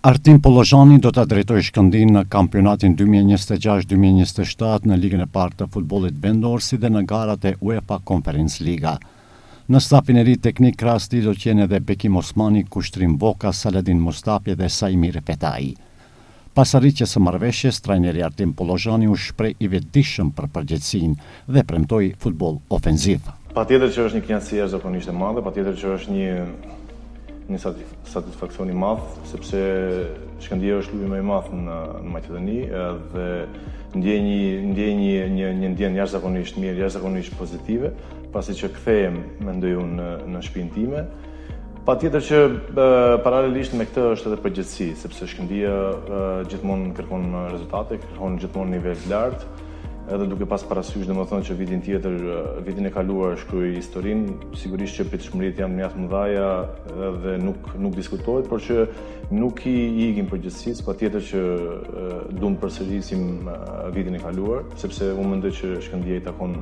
Artin Pollozhani do ta drejtojë Shkëndijën në kampionatin 2026-2027 në Ligën e Parë të futbollit vendor si dhe në garat e UEFA Conference Liga. Në stafin e ri teknik krahas tij do të jenë edhe Bekim Osmani, Kushtrim Voka, Saladin Mustafi dhe Saimir Fetai. Pas arritjes së marrëveshjes, trajneri Artin Pollozhani u shpreh i vetëdijshëm për përgjegjësinë dhe premtoi futboll ofenziv. Patjetër që është një kënaqësi jashtëzakonisht e madhe, patjetër që është një një satisfaksion i madh, sepse Shkëndija është klubi më i madh në, në Maqedoni dhe ndjej një ndjej një një një ndjenjë jashtëzakonisht mirë, jashtëzakonisht pozitive, pasi që kthehem, mendoj unë në në shtëpinë time. Patjetër që paralelisht me këtë është edhe përgjegjësi, sepse Shkëndija gjithmonë kërkon rezultate, kërkon gjithmonë nivel të lartë, edhe duke pas parasysh domethënë që vitin tjetër, vitin e kaluar shkroi historinë, sigurisht që pritshmëritë janë mjaft të mëdha dhe nuk nuk diskutohet, por që nuk i ikim përgjegjësisë, patjetër që duam të përsërisim vitin e kaluar, sepse unë mendoj që Shkëndija i takon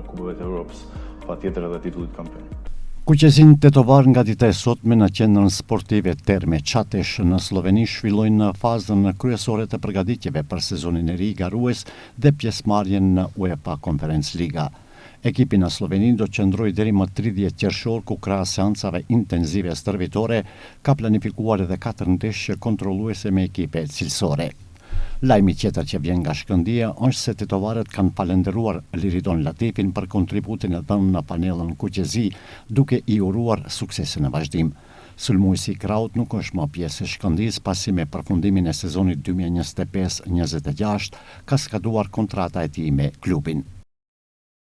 kupave të Evropës, patjetër edhe titullit kampion. Kuqezinjtë tetovarë nga dita e sotme në qendrën sportive Terme Çatesh në Slloveni zhvillojnë fazën kryesore të përgatitjeve për sezonin e ri garues dhe pjesëmarrjen në UEFA Conference Liga. Ekipi në Slloveni do të qëndrojë deri më 30 qershor ku krahas seancave intenzive stërvitore ka planifikuar edhe katër ndeshje kontrolluese me ekipe cilësore. Lajmi tjetër që vjen nga Shkëndija është se tetovarët kanë falënderuar Liridon Latifin për kontributin e dhënë në fanellën kuqezi, duke i uruar suksese në vazhdim. Sulmuesi i krahut nuk është më pjesë e Shkëndijës pasi me përfundimin e sezonit 2025-26 ka skaduar kontrata e tij me klubin.